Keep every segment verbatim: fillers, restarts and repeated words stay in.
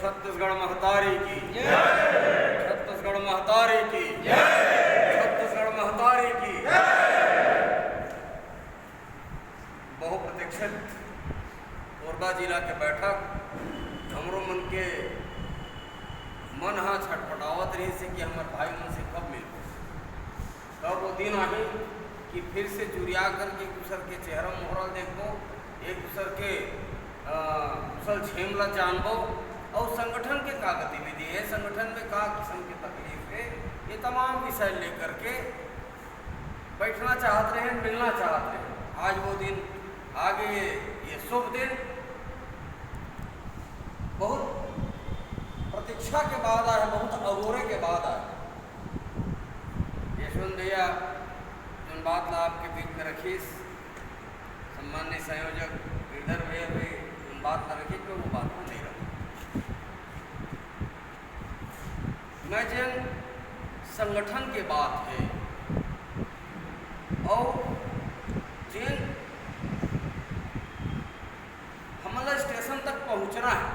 छत्तीसगढ़ महतारी की, छत्तीसगढ़ महतारी की, छत्तीसगढ़ महतारी की। बहुप्रतीक्षित कोरबा जिला के बैठक, हमरो मन के मन ह छटपटावत रहिस हे कि हमर भाई मन से कब मिलबो। कब वो दिन आही कि फिर से जुरिया करके एक दूसर के चेहरा मोहरा ल देखबो, एक दूसर के, अ, कुशल क्षेम ला जानबो अउ संगठन के का गतिविधि हे, संगठन में का किसम के तकलीफ हे, ये तमाम विषय लेकर के बैठना चाहत रहे, मिलना चाहत रहे। आज वो दिन आगे, ये शुभ दिन बहुत प्रतीक्षा के बाद आए, बहुत अगोरे के बाद आए। यशवंत भैया जोन बात ला आपके बीच में रखिस, सम्मान्य संयोजक गिरधर भैया भी जोन बात ला रखिस, मैं वो बात ला नहीं रखूँ। मैं जेन संगठन के बात हे अउ जेन हमन ला स्टेशन तक पहुँचना हे,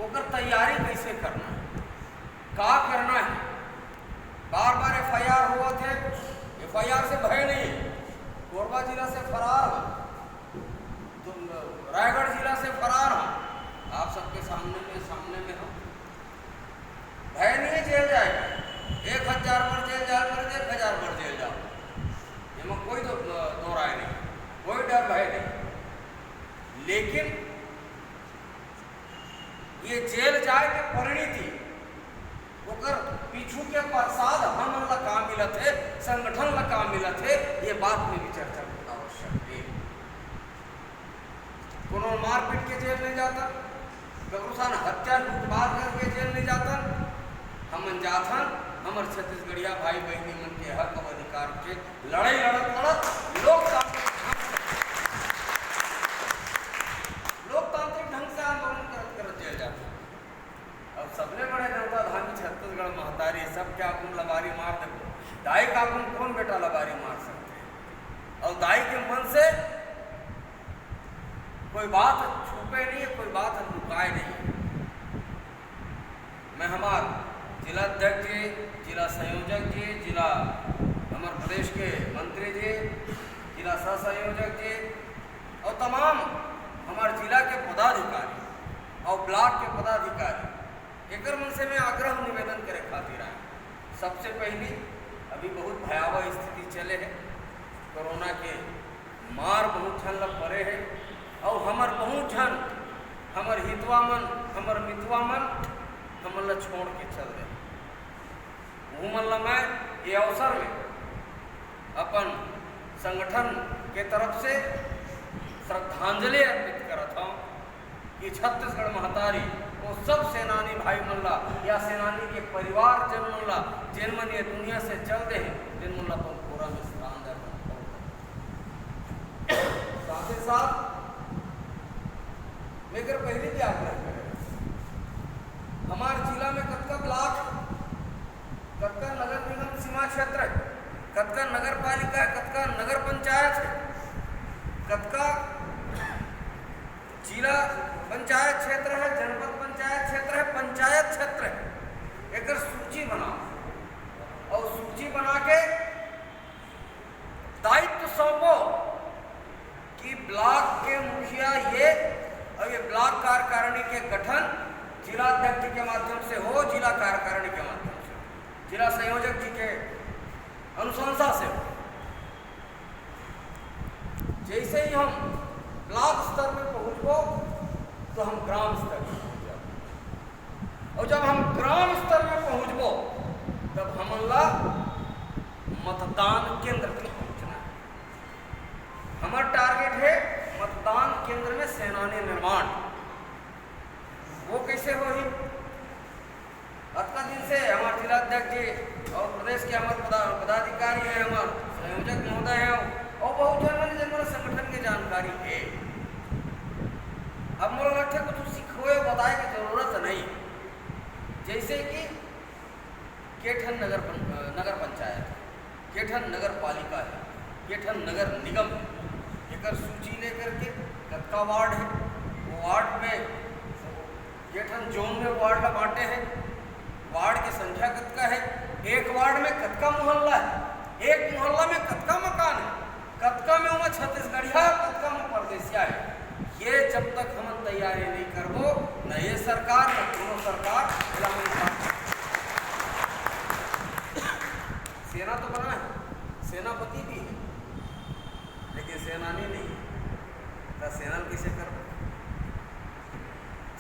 ओकर तैयारी कैसे करना हे, का करना हे। बार बार एफ आई आर होवत हे, एफ आई आर से भय नहीं हे। कोरबा जिला से फरार हो, तुम रायगढ़ जिला से फरार हो, आप सबके सामने में, सामने में हो। भय नहीं हे जेल जाए के, एक हजार बार जेल जाए पर एक हजार बार जेल जाओ, एमा कोई दो, दो राय नहीं, कोई डर भय नहीं। लेकिन ये जेल जाए के परिणति, ओकर पीछू के प्रसाद हमन ला का मिलत हे, संगठन ला का मिलत हे, ये बात में भी चर्चा बहुत आवश्यक हे। कोनो मारपीट के जेल नहीं जातन, ककरो सन हत्या लूटमार करके जेल नहीं जातन। हमन जाथन हमर छत्तीसगढ़िया भाई बहिनी मन के हक अउ अधिकार के लड़ाई लड़त लड़त लोकतांत्रिक ढंग, लोकतांत्रिक ढंग से आंदोलन करत करत जेल जाथन। अब सबले बड़े देवता धामी छत्तीसगढ़ महतारी, सबके आगू म लबारी मार देबो। दाई के आगू म कौन बेटा लबारी मार सकथे? अउ दाई के मन से कोई बात छुपे नहीं हे, कोई बात लुकाए नहीं हे। मैं हमार जिला अध्यक्ष जी, जिला संयोजक जी, जिला हमर प्रदेश के मंत्री जी, जिला सह संयोजक जी अउ तमाम हमार जिला के पदाधिकारी अउ ब्लॉक के पदाधिकारी, एकर मन से मैं आग्रह निवेदन करे खातिर आए। सबसे पहली, अभी बहुत भयावह स्थिति चले हे, कोरोना के मार बहुत झन ला परे हे, अउ हमर बहुत झन, हमर हितवा मन, हमर मितवा मन हमन ला छोड़ के चल दे। उमन ला मैं ये अवसर में अपन संगठन के तरफ से श्रद्धांजलि अर्पित करत हौं कि छत्तीसगढ़ महतारी वो सब सेनानी भाई मन ला या सेनानी के परिवार जन मन ला, जेन मन ये दुनिया से चल दे हे, जेन मन ला पनघोरा में स्थान दे। साथ ही साथ मैं एकर पहले भी आग्रह करे, हमार जिला में कतका ब्लॉक हे, कतका नगर निगम सीमा क्षेत्र हे, कतका नगर पालिका हे, कतका नगर पंचायत हे, कतका जिला पंचायत क्षेत्र हे, जनपद पंचायत क्षेत्र हे, पंचायत क्षेत्र हे, एकर सूची बनाओ अउ सूची बना के दायित्व सौंपो कि ब्लॉक के मुखिया ये अउ ये ब्लॉक कार्यकारिणी के गठन जिला अध्यक्ष के माध्यम से हो, जिला कार्यकारिणी के माध्यम से हो, जिला संयोजक जी के अनुशंसा से हो। जैसे ही हम ब्लॉक स्तर में पहुँचबो तो हम ग्राम स्तर में पहुँच जाबो, अउ जब हम ग्राम स्तर में पहुँचबो तब हमन ला मतदान केंद्र पे पहुँचना हे। हमर टारगेट हे मतदान केंद्र में सेनानी निर्माण। वो कैसे होही? अतका दिन से हमर जिला अध्यक्ष जी अउ प्रदेश के हमर पदा-, पदाधिकारी हे, हमर संयोजक महोदय हे अउ बहुत झन मन जेन मन संगठन के जानकारी हे। अब मोला लगथे कुछ सिखोए बताए के जरूरत नहीं। जैसे कि के ठन नगर पं-, अ, नगर पंचायत हे, के ठन नगर पालिका हे, के ठन नगर निगम हे, एकर सूची लेकर के कतका वार्ड हे, वो वार्ड में ये ठन जोन में वार्ड ला बांटे हे, वार्ड के संख्या कतका हे, एक वार्ड में कतका मोहल्ला हे, एक मोहल्ला में कतका मकान हे, कतका में ओमा छत्तीसगढ़िया, कतका में परदेसिया हे, ये जब तक हमन तैयारी नहीं करबो, न ये सरकार, न कोनो सरकार, एला हमन सेना तो बना है, सेनापति भी है, लेकिन सेनानी नहीं है। तो सेना ल कैसे करबो?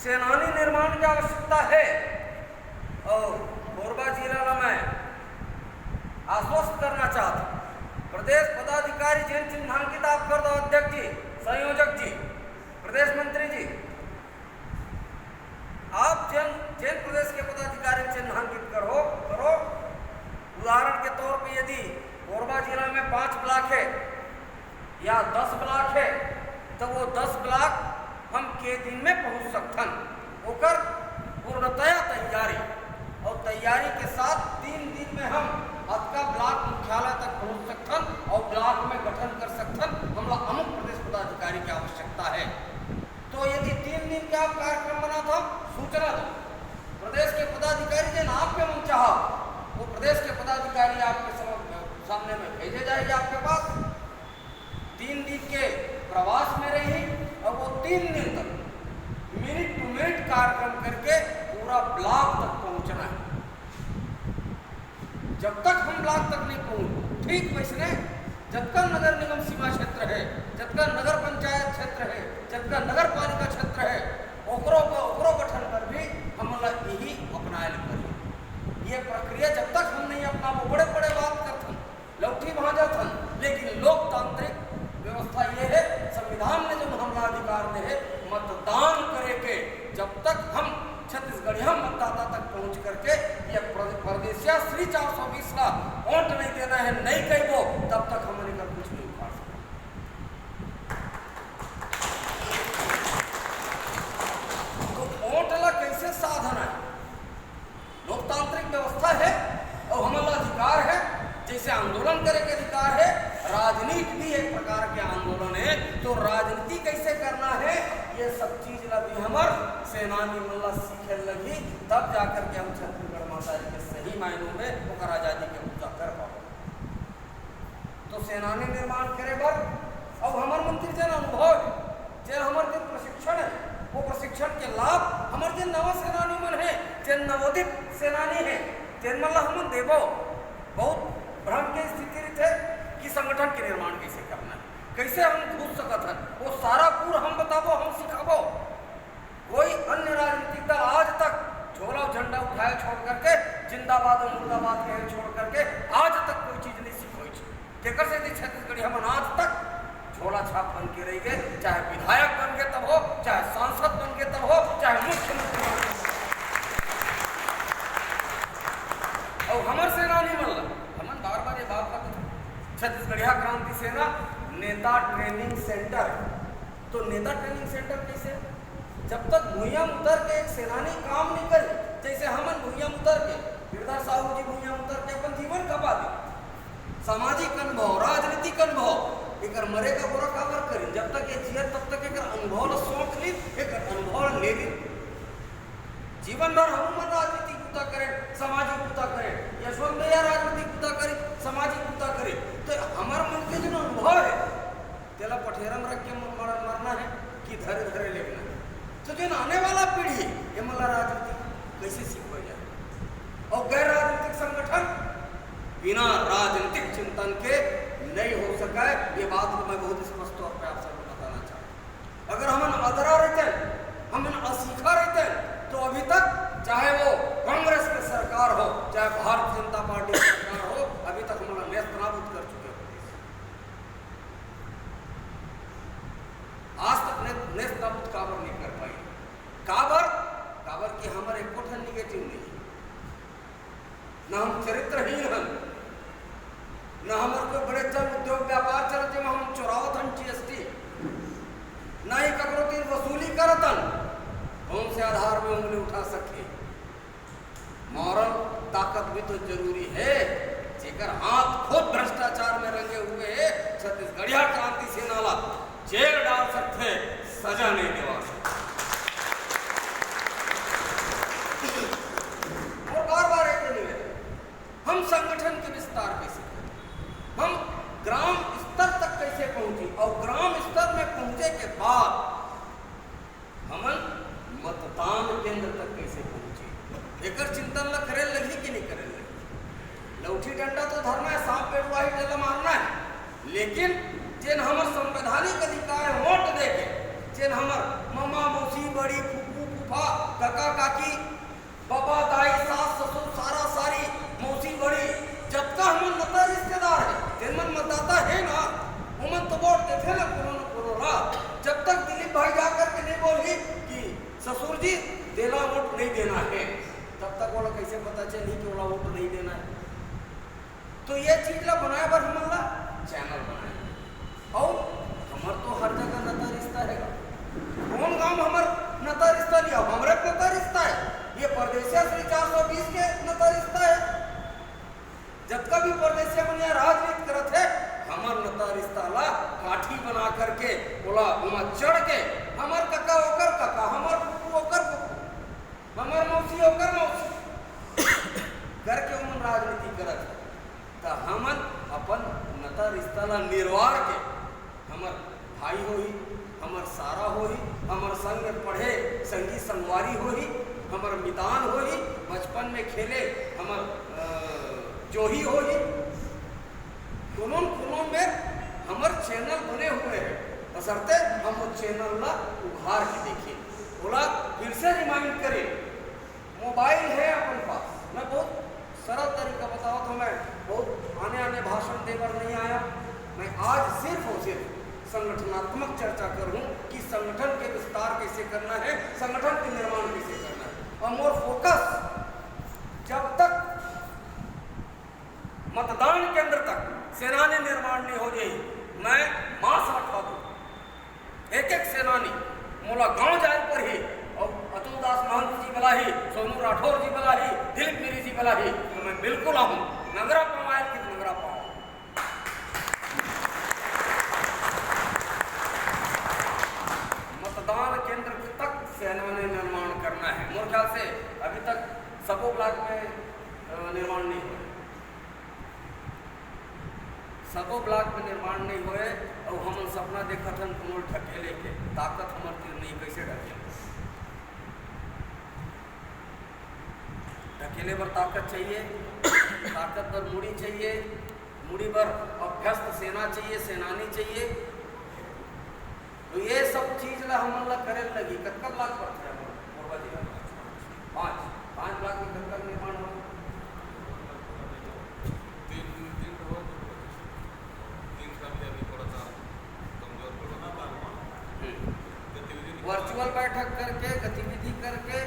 सेनानी निर्माण की आवश्यकता है। और कोरबा जिला ला मैं आश्वस्त करना चाहता हूँ, प्रदेश पदाधिकारी जेन चिन्हांकित आप कर दो, अध्यक्ष जी, संयोजक जी, प्रदेश मंत्री जी, आप जेन, जेन प्रदेश के पदाधिकारी चिन्हांकित करो, करो। उदाहरण के तौर पे यदि कोरबा जिला में पाँच ब्लॉक है या दस ब्लॉक है, तो वो दस ब्लॉक हम के दिन में पहुंच सकथन, ओकर पूर्णतया तैयारी। और तैयारी के साथ तीन दिन में हम अतका ब्लॉक मुख्यालय तक पहुंच सकथन और ब्लॉक में गठन कर सकथन, हमला अमुक प्रदेश पदाधिकारी की आवश्यकता है। तो यदि तीन दिन के आप कार्यक्रम बनात हो, सूचना दो। प्रदेश के पदाधिकारी जेन आपके मन चाहा, वो प्रदेश के पदाधिकारी आपके समक्ष, सामने में भेजे जाएंगे आपके पास। तीन दिन के प्रवास में रही और वो तीन दिन तक मिनट टू मिनट कार्यक्रम करके पूरा ब्लॉक तक पहुंचना है। जब तक हम ब्लॉक तक नहीं पहुंच, ठीक वैसने जतका नगर निगम सीमा क्षेत्र है, जतका नगर पंचायत क्षेत्र है, जतका नगर पालिका क्षेत्र है, ओकरो ओकरो गठन पर भी हमला यही अपनाए ल पड़ी। ये प्रक्रिया जब तक हम नहीं अपनाबो, बड़े बड़े बात करथन, लौठी भांजथन, लेकिन लोकतांत्रिक व्यवस्था ये है, संविधान ने जो हमला अधिकार दे है मतदान करे के, जब तक हम छत्तीसगढ़िया मतदाता तक पहुंच करके ये प्र-, परदेसिया श्री चार सौ बीस ला वोट नहीं देना है, नहीं कहबो, तब तक हमन एकर कुछ नहीं उखाड़ सकते। तो वोट ला कैसे साधना है? लोकतांत्रिक व्यवस्था है और हमन ला अधिकार है, जैसे आंदोलन करे के अधिकार है, राजनीति भी एक प्रकार के आंदोलन है। तो राजनीति कैसे करना है, ये सब चीज ला भी हमर सेनानी मन ला सीखे लगही, तब जाकर के हम छत्तीसगढ़ महतारी के सही मायनों में ओकर आजादी के पूजा कर पाबो। तो सेनानी निर्माण करे बर अउ हमर मन तीर जेन अनुभव हे, जेन हमर तीर प्रशिक्षण हे, वो प्रशिक्षण के लाभ हमर जेन नवा सेनानी मन हे, जेन नवोदित सेनानी हे, तेन मन ला हमन देबो। बहुत भ्रम के स्थिति रहिथे कि संगठन के निर्माण कैसे करना हे, कैसे हम घुस सकत हन, वो सारा गुर हम बताबो, हम सिखाबो। कोई अन्य राजनीतिक दल आज तक झोला झंडा उठाए छोड़ करके, जिंदाबाद और मुर्दाबाद कहे छोड़ करके आज तक कोई चीज नहीं सिखोई। तेकर सेती छत्तीसगढ़ी हमन आज तक झोला छाप बन के रह गए, चाहे विधायक बन के तब हो, चाहे सांसद बन के तब हो, चाहे मुख्यमंत्री बन के तब हो। और हमर सेनानी मन ला, हमन बार बार ये बात करते, छत्तीसगढ़िया क्रांति सेना नेता ट्रेनिंग सेंटर। तो नेता ट्रेनिंग सेंटर कैसे? जब तक भुइयां उतर के एक सेनानी काम नहीं करे, जैसे हमन भुइयां उतर के, गिरधर साहू जी भुइयां उतर के अपन जीवन खपा दे, सामाजिक अनुभव, राजनीतिक अनुभव, एकर मरे का बुरा काबर करिन? जब तक ये जियत तब तक एकर अनुभव ल सौंप ली, एकर अनुभव ल ले ली। जीवन भर हम मन राजनीतिक बुता करें, सामाजिक बुता करें, यशवंत भैया राजनीतिक बुता करें, सामाजिक बुता करें, तो हमर मन के जो अनुभव है, तेला पठेरा में रख के म-, मर-, मरना है कि धरे धरे लेगना है? तो जो आने वाला पीढ़ी है, ये मन ला राजनीति कैसे सिखोए जाए? और गैर राजनीतिक संगठन बिना राजनीतिक चिंतन के नहीं हो सके, ये बात मैं बहुत स्पष्ट तौर पे आप सबको बताना चाहता हूँ। अगर हमन अधरा रहते, हमन असीखा रहते, तो अभी तक चाहे वो कांग्रेस के सरकार हो, चाहे भारतीय जनता पार्टी की सरकार हो, अभी तक हमन नेस्त नाबूद कर चुके होते। आज तक ने-, नेस्त नाबूद काबर नहीं कर पाई? काबर? काबर कि हमर एको ठन निगेटिव नहीं, न हम चरित्रहीन हन, न हमर कोई बड़े चल उद्योग व्यापार चलत, जेमा हम चोरावत हन जीएसटी, न ही ककरो तीर वसूली करत हन, कौन से आधार में उंगली उठा सके? मॉरल ताकत भी तो जरूरी है। जेकर हाथ खुद भ्रष्टाचार में रंगे हुए है, छत्तीसगढ़िया क्रांति सेना ला जेल डाल सकते, सजा नहीं दिवा सकते। पता चलही कि ओला वोट नहीं देना है। तो ये चीज ला बनाए बर हमन ला चैनल बनाए। और हमर तो हर जगह नता रिश्ता है। कौन गांव हमर नता रिश्ता लिया? हमरे नता रिश्ता है। ये परदेसिया श्री चार सौ बीस के नता रिश्ता है। जतका भी परदेसिया मन यहाँ राजनीति करत है, हमर नता रिश्ता ला काठी बना करके, ओला ओमा चढ़ के, हमर कका ओकर कका, हमर फूफू ओकर फूफू, हमर मौसी ओकर मौसी करके ओमन राजनीति करत है। त हमन अपन नता रिश्ता ला निर्वार के, हमर भाई होही, हमर सारा होही, हमर संग में पढ़े संगी संगवारी होही, हमर मितान होही, बचपन में खेले हमर, अ, जोही होही। कोनो न कोनो में हमर चैनल बने हुए हैं, बशर्ते हम वो चैनल ला उघार के देखें, ओला फिर से रिमाइंड करें। मोबाइल है अपन पास। मैं बहुत सरल तरीका बतावत हूँ, मैं बहुत आने आने भाषण दे बर नहीं आया। मैं आज सिर्फ और सिर्फ संगठनात्मक चर्चा करूँ कि संगठन के विस्तार कैसे करना है, संगठन के निर्माण कैसे करना है। और मोर फोकस जब तक मतदान केंद्र तक सेनानी निर्माण नहीं हो जाही, मैं मास रखा दूँ। एक एक सेनानी मोला गांव जाए पर ही, और अतुल दास महंत जी बलाही, सोनू राठौर जी बलाही, दिलीप गिरी जी बलाही, तो मैं बिल्कुल आऊँ। नगरा पाँव आयल कि नगरा पाँव। मतदान केंद्र तक सेनानी निर्माण करना है। मोर ख्याल से अभी तक सबो ब्लॉक में, अ, निर्माण नहीं हुआ। सबो ब्लॉक में निर्माण नहीं होए, अउ हमन सपना देखत हन कोनो ढकेले के। ताकत हमर तीर नहीं, कैसे ढकेल? ढकेले बर ताकत चाहिए, ताकत बर मुड़ी चाहिए, मुड़ी बर अभ्यस्त सेना चाहिए, सेनानी चाहिए। तो ये सब चीज ला हमन ला करे लगही। कतका ब्लॉक पड़थे हमर कोरबा जिला में? पाँच। पाँच ब्लॉक में कतका निर्माण हो? तीन, तीन ठो हो, दो ठो। तीन ठो अभी, अभी थोड़ा सा कमजोर पड़ा ना, बार बार हम्म। गतिविधि नहीं वर्चुअल बैठक करके, गतिविधि करके,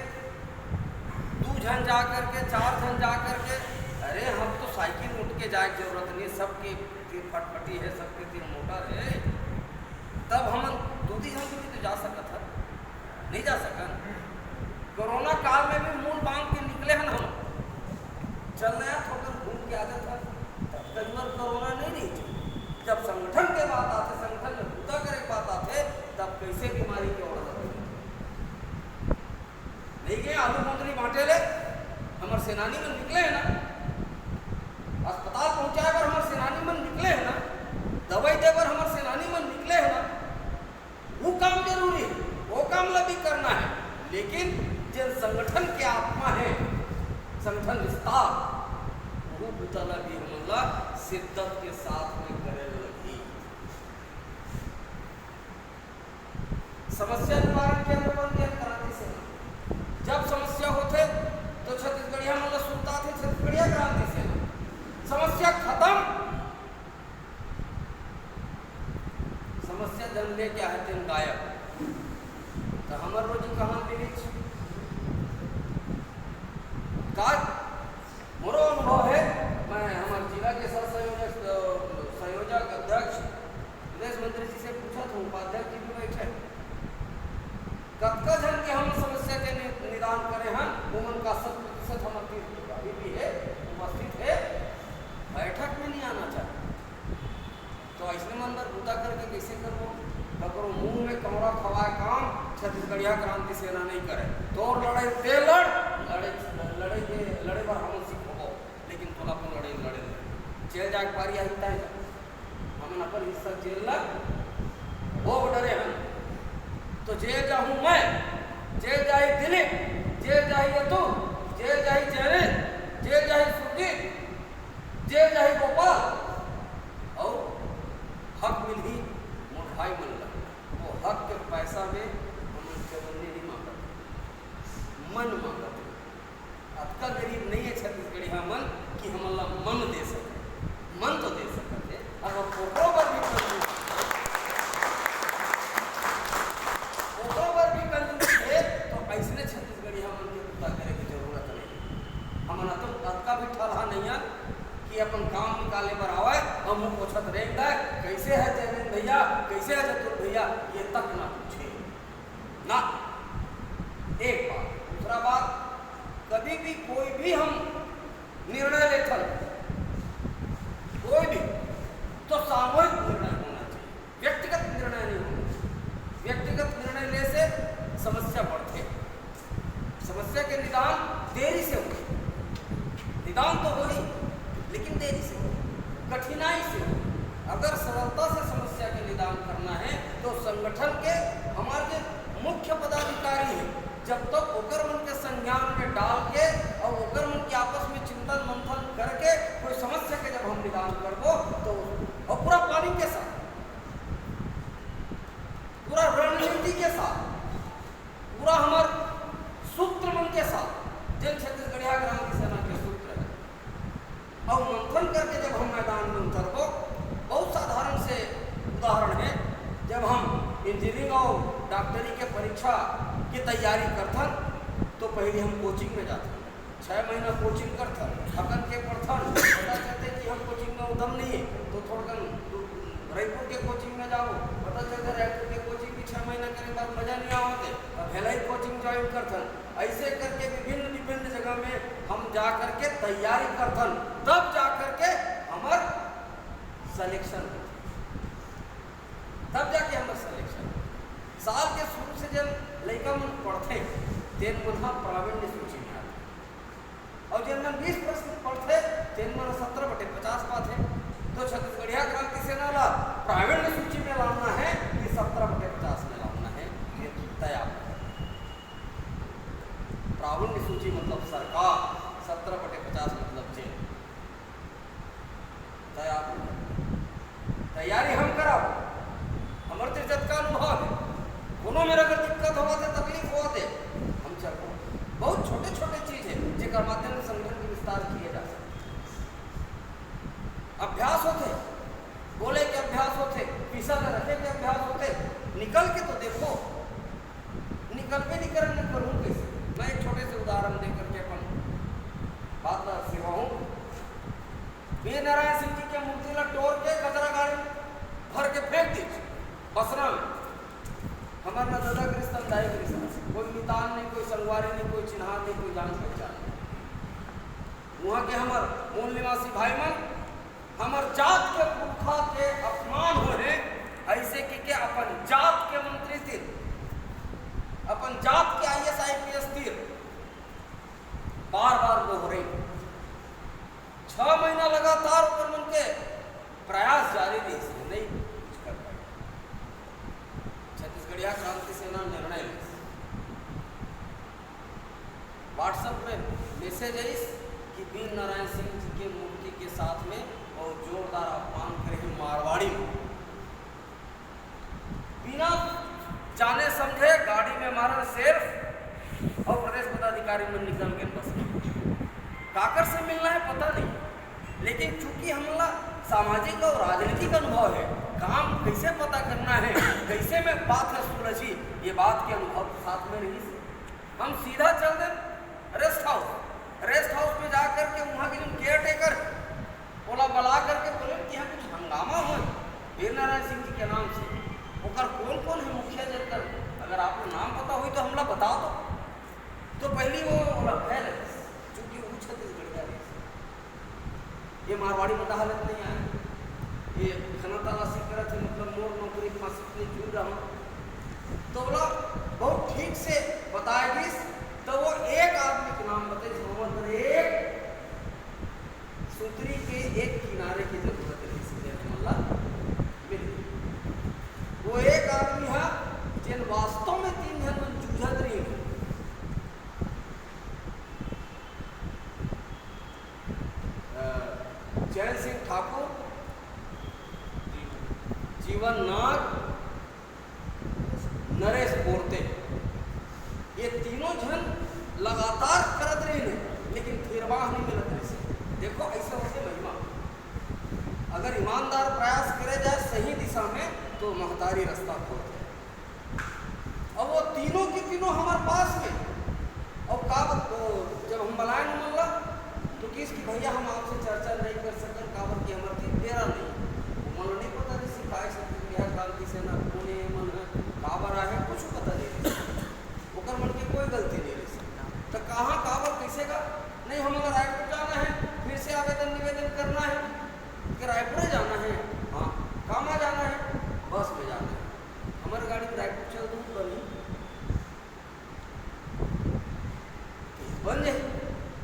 दू झन जा करके, चार झन जा करके, अरे हम तो साइकिल उठ के जाए के जरूरत नहीं, सबके तीर फटफटी है, सबके तीर मोटर है। तब हमन दू तीन झन भी तो जा सकत हन, नहीं जा सकन? कोरोना काल में भी मुंह बांध के निकले हन हम। चलना है, थोड़ा घूम के आ जात हन, तब तक बर कोरोना नहीं रही। जब संगठन के बात आथे, संगठन में बूता करे के बात आथे, तब कैसे बीमारी के ओढ़ जाथे? नहीं गए आलू मोंगरी बांटे ले, हमर सेनानी मन निकले है ना, अस्पताल पहुंचाए बर हमर सेनानी मन निकले है ना, दवाई दे बर हमर सेनानी मन निकले है ना, वो काम जरूरी है, वो काम ला भी करना है, लेकिन जिन संगठन के आत्मा है, संगठन विस्तार, वो बुता ला भी हमन ला शिद्दत के साथ में करे लगही। समस्या निवारण केंद्र बन गया क्रांति सेना। जब समस्या होथे तो छत्तीसगढ़िया मन ला सुरताथे छत्तीसगढ़िया क्रांति सेना। समस्या खत्म, समस्या जन लेके आए तेन गायब। तो हमर रोजी कहाँ मिलिच? का मोरो अनुभव है, मैं हमर जिला के सह संयोजक, अ, संयोजक अध्यक्ष विदेश मंत्री जी से पूछत हूँ, उपाध्यक्ष जी भी बैठे, कतका झन के हम समस्या के नि-, निदान करे हन, उमन का शत प्रतिशत हमर तीर अभी भी है, उपस्थित है, बैठक में नहीं आना चाहते। तो अइसने मन बर बूता करके कइसे करबो? ककरो मुंह में कौड़ा खवाए काम छत्तीसगढ़िया क्रांति सेना नहीं करे। तोर लड़ाई ते लड़, लड़े, लड़े के, लड़े बर हमन सिखोबो, लेकिन तोला अपन लड़ाई लड़े ले। जेल जाए के पारी आही तय जा। हमन अपन हिस्सा जेल ला भोग डरे हन। तो जेल जाहूं मैं, जेल जाही दिलीप, जेल जाही अतुल, जेल जाही जयंत, जेल जाही सुरजीत, जेल जाही गोपाल, अउ हक मिलही मोर भाई मन ला। वो हक के पैसा में हमन चवन्नी नहीं मांगत, मन मांगत। अतका गरीब नहीं है छत्तीसगढ़िया मन कि हमन ला मन दे सके। मन तो दे सकत है, अगर ओकरो बर भी मन दे सकत है, समस्या बढ़थे। समस्या के निदान देरी से होही, निदान तो होही लेकिन देरी से होही, कठिनाई से होही। अगर सरलता से समस्या के निदान करना हे तो संगठन के हमार जे मुख्य पदाधिकारी हे, जब तक ओकर मन के संज्ञान में डाल के अउ ओकर मन के आपस में चिंतन मंथन करके कोई समस्या के जब हम निदान करबो तो, अउ पूरा प्लानिंग के साथ, पूरा रणनीति के साथ, पूरा हमर सूत्र मन के साथ, जेन छत्तीसगढ़िया क्रांति सेना के सूत्र हे, अउ मंथन करके जब हम मैदान में उतरबो, बहुत साधारण से उदाहरण हे, जब हम इंजीनियरिंग अउ डॉक्टरी के परीक्षा की तैयारी करथन तो पहले हम कोचिंग में जाथन, छः महीना कोचिंग करथन, थकन के पढ़थन, पता चलथे कि हम कोचिंग में उदम नहीं हे तो थोड़कन दू-, रायपुर के कोचिंग में जाओ, पता चलथे रायपुर के कोचिंग भी छः महीना करे बाद मजा नहीं आवत हे, तब भिलाई कोचिंग ज्वाइन करथन। ऐसे करके विभिन्न विभिन्न जगह में हम जा करके तैयारी करथन, तब जा करके हमर सिलेक्शन होथे, तब जाके हमर सिलेक्शन होथे। साल के शुरू से जब लइका मन पढ़थे, तेन मन ह प्रावीण्य सूची में आथे, अउ जेन मन बीस प्रश्न पढ़थे, तेन मन सत्रह बटे पचास पाथे। तो छत्तीसगढ़िया क्रांति सेना ला प्रावीण्य सूची में लाना हे कि सत्रह बटे पचास में लाना हे, ये तय आप। प्रावीण्य सूची मतलब सरकार, सत्रह बटे पचास मतलब जेल। तय आप। तैयारी हम कराबो, हमर तीर जतका अनुभव हे, कोनो मेर अगर दिक्कत होवत हे, तकलीफ होवत हे, हम चलबो। बहुत छोटे-छोटे चीज हे, जेकर माध्यम से संगठन के विस्तार किए जा सकथे। अभ्यास होथे, बोले के अभ्यास होथे, पीसा ल रखे के अभ्यास होथे, निकल के तो देखो, निकलबे नहीं करन, मैं करूँ कैसे? मैं एक छोटे से उदाहरण दे करके अपन बात ला सिरवाहूँ। वीर नारायण सिंह जी के मूर्ति ला टोर के कचरा गाड़ी भर के फेंक दीस बसना में। हमर ना ददा करिस, ना दाई करिस, कोई मितान नहीं, कोई संगवारी नहीं, कोई चिन्हार नहीं, कोई जान पहचान नहीं। उहाँ के हमर मूल निवासी भाई मन, हमर जात के पुरखा के अपमान होहे, ऐसे कि के अपन जात के मंत्री तीर, अपन जात के आईएएस आईपीएस तीर बार बार दोहरे। छह महीना लगातार ओकर मन के प्रयास जारी रहिस, नहीं कुछ कर पाए। छत्तीसगढ़िया क्रांति सेना निर्णय लिस, WhatsApp में मैसेज आइस कि वीर नारायण सिंह जी के मूर्ति के साथ में बहुत जोरदार अपमान करे हे मारवाड़ी में। बिना जाने समझे गाड़ी में मारन सेल्फ, अउ प्रदेश पदाधिकारी मन निकल गए बस में। काकर से मिलना हे पता नहीं, लेकिन चूंकि हमला सामाजिक अउ राजनीतिक अनुभव हे, काम कैसे पता करना हे, कैसे में बात हे सुलझी, ये बात के अनुभव साथ में रहिस। हम सीधा चल देन रेस्ट हाउस। रेस्ट हाउस में जा करके वहाँ के जो केयर टेकर, ओला बला करके बोले कि यहाँ कुछ हंगामा हो वीर नारायण सिंह जी के नाम से। ओकर कौन कौन हे मुखिया, जेकर अगर आपको नाम पता होही तो हमला बता दो। तो पहली वो ओला भय लगे, चूंकि वो छत्तीसगढ़ का रहिस। ये मारवाड़ी में तो हालत नहीं आए, ये खाना तलाशी करत हे, मतलब मोर नौकरी फांसी नहीं झूल रहा। तो बोला बहुत ठीक से बताए गिस, तो वो एक आदमी के नाम बताइस, हमर एक सूतरी के एक किनारे की जरूरत रहिस, जेन हमन ला मिल गे। वो एक आदमी हा, जेन वास्तव में तीन झन मन जूझत रहिन, अ, चैन सिंह ठाकुर, जीवन नाग, नरेश बोरते, ये तीनों झन लगातार करत रहिन हे, लेकिन फिर बाह नहीं मिलत रहिस। देखो, ऐसे होथे महिमा। अगर ईमानदार प्रयास करे जाए सही दिशा में, तो महतारी रास्ता खोलथे। अब वो तीनों के तीनों हमर पास में, अउ का बत-, ओ, जब हम बलाएन ओमन ला, तो किस कि भैया हम आपसे चर्चा नहीं कर सकन, काबर कि हमर तीर बेरा नहीं। ओमन ला नहीं पता रहिस कि काय छत्तीसगढ़िया क्रांति सेना कोन ए मन हे, काबर आए हे, कुछ पता नहीं रहिस। ओकर मन के कोई गलती नहीं रहिस। तो कहाँ, काबर, कैसे का? नहीं, हमन ला रायपुर जाना हे, फिर से आवेदन निवेदन करना हे कि रायपुर जाना हे। हाँ, कामा जाना हे? बस में जाना हे। हमर गाड़ी में रायपुर चल दूँ तो नहीं? बन जाही।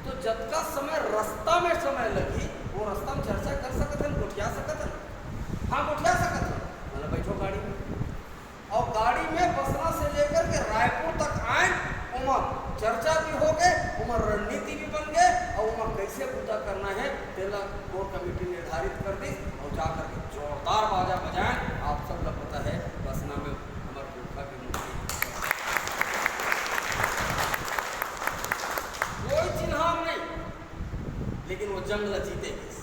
तो जतका समय रास्ता में समय लगही, वो रास्ता में चर्चा कर सकत हन, गोठिया सकत हन। हाँ, गोठिया सकत हन, मतलब बैठो गाड़ी में। और गाड़ी में बसना से लेकर के रायपुर तक आए, ओमा चर्चा भी हो गए, ओमा रणनीति भी बन गए, और ओमा कैसे बूता करना है, तेला कोर कमेटी निर्धारित कर दी, और जा करके जोरदार बाजा बजाए। आप सब ला पता है, बसना में हमारे पुरखा के मूर्ति, कोई चिन्हार नहीं, लेकिन वो जंग ला जीते गिस।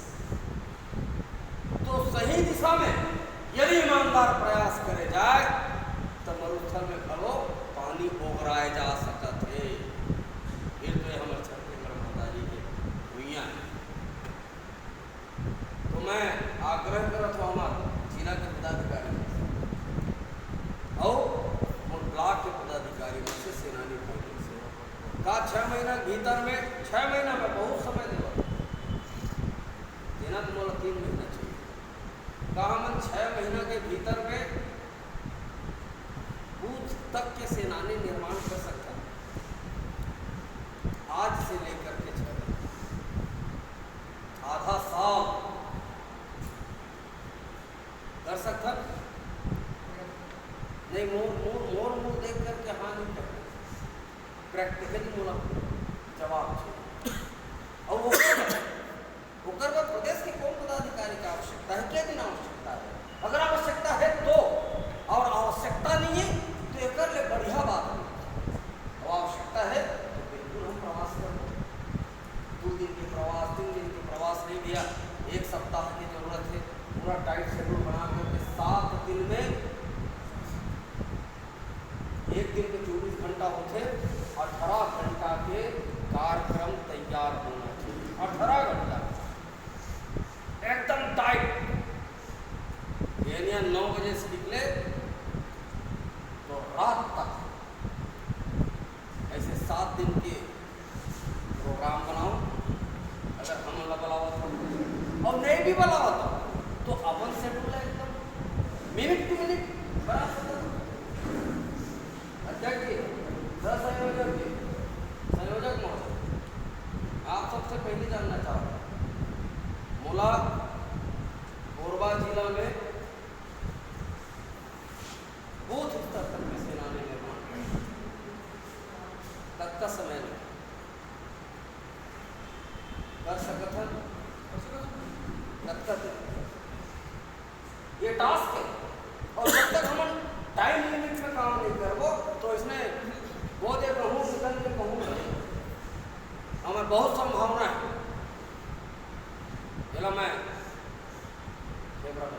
तो सही दिशा में यदि ईमानदार प्रयास करे जाए, तो मरुस्थल में घलो पानी ओगराए जा सकत हे। फिर तो ये हमर छत्तीसगढ़ माता जी के भुइयां है। तो मैं आग्रह करत हूँ हमार जिला के पदाधिकारी मन से, और मोर ब्लॉक के पदाधिकारी मन से, सेनानी भाई मन से, का छह महीना के भीतर में, छह महीना में बहुत समय देवत, देना तो मोला तीन महीना चाहिए, का हमन छह महीना के भीतर में बूथ तक के सेनानी निर्माण कर सकथन? आज से लेकर के छह महीना, आधा साल कर सकथन? नहीं, मोर, मोर, मोर मुंह देख करके हाँ नहीं कर, प्रैक्टिकली मोला जवाब चाहिए। और वो ओकर बर प्रदेश के कौन पदाधिकारी की आवश्यकता है, क्या दिन आवश्यकता है? अगर आवश्यकता है तो, और आवश्यकता नहीं है तो एकर ले बढ़िया बात नहीं। और आवश्यकता है तो बिल्कुल हम प्रवास करबो। दो दिन के प्रवास, तीन दिन के प्रवास नहीं भैया, एक सप्ताह की जरूरत है। पूरा टाइट शेड्यूल बना करके सात दिन में, एक दिन के चौबीस घंटा होथे, अठारह घंटा के कार्यक्रम तैयार होना चाहिए। अठारह घंटा एकदम टाइट, यानी नौ बजे से निकले तो रात तक, ऐसे सात दिन के प्रोग्राम बनाओ। अगर हमन ला बलावत हो और नहीं भी बलावत हो, तो अपन शेड्यूल ला एकदम मिनट टू मिनट बना सकत हो। अध्यक्ष जी, सह संयोजक जी, संयोजक महोदय, आप सबसे पहले जानना चाहता हूँ, मोला कोरबा जिला में बूथ स्तर तक के सेनानी निर्माण करे, कतका समय लगे? कर सकत हन? कतका दिन? ये टास्क है, और जब तक हमन टाइम लिमिट में काम नहीं करबो, तो इसमें वो दे कहूँ, निकल के कहूँ, हमें बहुत संभावना है। एला मैं फेफड़ा में